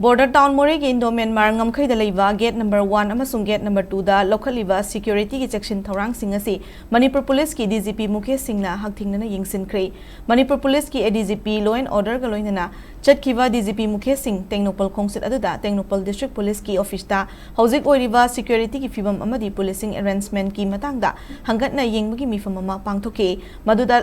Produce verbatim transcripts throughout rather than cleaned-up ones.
Border town ꯃꯣꯔꯦꯒꯤ Indo Myanmar ꯉꯝꯈꯩꯗ ꯂꯩꯕ gate number one ꯑꯃꯁꯨꯡ gate number twoꯗ ꯂꯧꯈꯠꯂꯤꯕ securityꯒꯤ ꯆꯦꯛꯁꯤꯟ ꯊꯧꯔꯥꯡꯁꯤꯡ ꯑꯁꯤ ꯃꯅꯤꯄꯨꯔ ꯄꯨꯂꯤꯁꯀꯤ DGP ꯃꯨꯀꯦꯁ ꯁꯤꯡꯅ ꯍꯛꯊꯦꯡꯅꯅ ꯌꯦꯡꯁꯤꯟꯈ꯭ꯔꯦ꯫ ꯃꯅꯤꯄꯨꯔ ꯄꯨꯂꯤꯁꯀꯤ ADGP Law and Orderꯒ ꯂꯣꯏꯅꯅ ꯆꯠꯈꯤꯕ DGP ꯃꯨꯀꯦꯁ ꯁꯤꯡ ꯇꯦꯡꯅꯧꯄꯜ ꯈꯣꯡꯆꯠ ꯑꯗꯨꯗ ꯇꯦꯡꯅꯧꯄꯜ district policeꯀꯤ officeꯇ ꯍꯧꯖꯤꯛ ꯑꯣꯏꯔꯤꯕ securityꯒꯤ ꯐꯤꯕꯝ ꯑꯃꯗꯤ policing arrangementꯀꯤ ꯃꯇꯥꯡꯗ ꯍꯪꯒꯠꯅ ꯌꯦꯡꯕꯒꯤ ꯃꯤꯐꯝ ꯑꯃ ꯄꯥꯡꯊꯣꯛꯈꯤ꯫ ꯃꯗꯨꯗ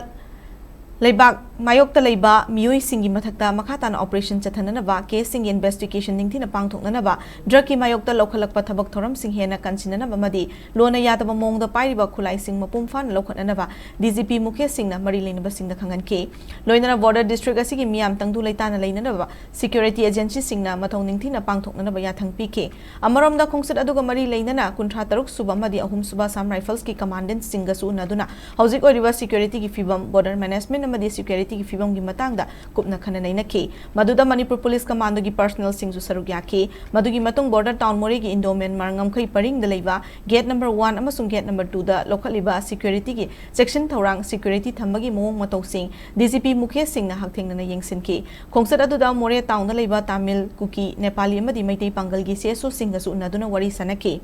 ꯂꯩꯕꯥꯛ ꯃꯥꯌꯣꯛꯇ ꯂꯩꯕ ꯃꯤꯑꯣꯏꯁꯤꯡꯒꯤ ꯃꯊꯛꯇ ꯃꯈꯥ ꯇꯥꯅ operation ꯆꯠꯊꯅꯅꯕ, caseꯁꯤꯡꯒꯤ investigation ꯅꯤꯡꯊꯤꯅ ꯄꯥꯡꯊꯣꯛꯅꯅꯕ, drugꯀꯤ ꯃꯥꯌꯣꯛꯇ ꯂꯧꯈꯠꯂꯛꯄ ꯊꯕꯛ ꯊꯧꯔꯝꯁꯤꯡ ꯍꯦꯟꯅ ꯀꯟꯁꯤꯟꯅꯅꯕ ꯑꯃꯗꯤ ꯂꯣꯟꯅ ꯌꯥꯗꯕ ꯃꯑꯣꯡꯗ ꯄꯥꯏꯔꯤꯕ ꯈꯨꯠꯂꯥꯏꯁꯤꯡ ꯃꯄꯨꯡ ꯐꯥꯅ ꯂꯧꯈꯠꯅꯅꯕ DGP ꯃꯨꯀꯦꯁ ꯁꯤꯡꯅ ꯃꯔꯤ ꯂꯩꯅꯕꯁꯤꯡꯗ ꯈꯪꯍꯟꯈꯤ꯫ ꯂꯣꯏꯅꯅ border district ꯑꯁꯤꯒꯤ ꯃꯤꯌꯥꯝ ꯇꯪꯗꯨ ꯂꯩꯇꯥꯅ ꯂꯩꯅꯅꯕ security agencyꯁꯤꯡꯅ ꯃꯊꯧ ꯅꯤꯡꯊꯤꯅ ꯄꯥꯡꯊꯣꯛꯅꯅꯕ ꯌꯥꯊꯪ ꯄꯤꯈꯤ꯫ ꯑꯃꯔꯣꯝꯗ, ꯈꯣꯡꯆꯠ ꯑꯗꯨꯒ ꯃꯔꯤ ꯂꯩꯅꯅ ꯀꯨꯟꯊ꯭ꯔꯥ ꯇꯔꯨꯛ ꯁꯨꯕ ꯑꯃꯗꯤ ꯑꯍꯨꯝ ꯁꯨꯕ Assam Riflesꯀꯤ commandantꯁꯤꯡꯒꯁꯨ ꯎꯅꯗꯨꯅ ꯍꯧꯖꯤꯛ ꯑꯣꯏꯔꯤꯕ securityꯒꯤ ꯐꯤꯕꯝ, border managementꯅ ꯑꯃꯗꯤ securityꯒꯤ ꯐꯤꯕꯝꯒꯤ ꯃꯇꯥꯡꯗ ꯀꯨꯞꯅ ꯈꯟꯅ ꯅꯩꯅꯈꯤ꯫ ꯃꯗꯨꯗ ꯃꯅꯤꯄꯨꯔ ꯄꯨꯂꯤꯁ commandꯒꯤ personnelꯁꯤꯡꯁꯨ ꯁꯔꯨꯛ ꯌꯥꯈꯤ꯫ ꯃꯗꯨꯒꯤ ꯃꯇꯨꯡ border town ꯃꯣꯔꯦꯒꯤ Indo Myanmar ꯉꯝꯈꯩ ꯄꯔꯤꯡꯗ ꯂꯩꯕ gate number one ꯑꯃꯁꯨꯡ gate number twoꯗ ꯂꯧꯈꯠꯂꯤꯕ securityꯒꯤ ꯆꯦꯛꯁꯤꯟ ꯊꯧꯔꯥꯡ, security ꯊꯝꯕꯒꯤ ꯃꯑꯣꯡ ꯃꯇꯧꯁꯤꯡ DGP ꯃꯨꯀꯦꯁ ꯁꯤꯡꯅ ꯍꯛꯊꯦꯡꯅꯅ ꯌꯦꯡꯁꯤꯟꯈꯤ꯫ ꯈꯣꯡꯆꯠ ꯑꯗꯨꯗ ꯃꯣꯔꯦ townꯗ ꯂꯩꯕ ꯇꯥꯃꯤꯜ, ꯀꯨꯀꯤ, ꯅꯦꯄꯥꯂꯤ ꯑꯃꯗꯤ ꯃꯩꯇꯩ ꯄꯥꯡꯒꯜꯒꯤ CSOꯁꯤꯡꯒꯁꯨ ꯎꯅꯗꯨꯅ ꯋꯥꯔꯤ ꯁꯥꯅꯈꯤ꯫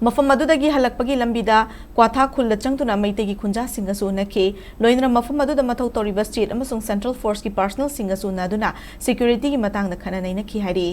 ꯃꯐꯝ ꯑꯗꯨꯗꯒꯤ ꯍꯜꯂꯛꯄꯒꯤ ꯂꯝꯕꯤꯗ ꯀ꯭ꯋꯥꯊꯥ ꯈꯨꯜꯗ ꯆꯪꯗꯨꯅ ꯃꯩꯇꯩꯒꯤ ꯈꯨꯟꯖꯥꯁꯤꯡꯒꯁꯨ ꯎꯅꯈꯤ꯫ ꯂꯣꯏꯅꯅ ꯃꯐꯝ ꯑꯗꯨꯗ ꯃꯊꯧ ꯇꯧꯔꯤꯕ state ꯑꯃꯁꯨꯡ central forceꯀꯤ personnelꯁꯤꯡꯒꯁꯨ ꯎꯅꯗꯨꯅ securityꯒꯤ ꯃꯇꯥꯡꯗ ꯈꯟꯅ ꯅꯩꯅꯈꯤ ꯍꯥꯏꯔꯤ꯫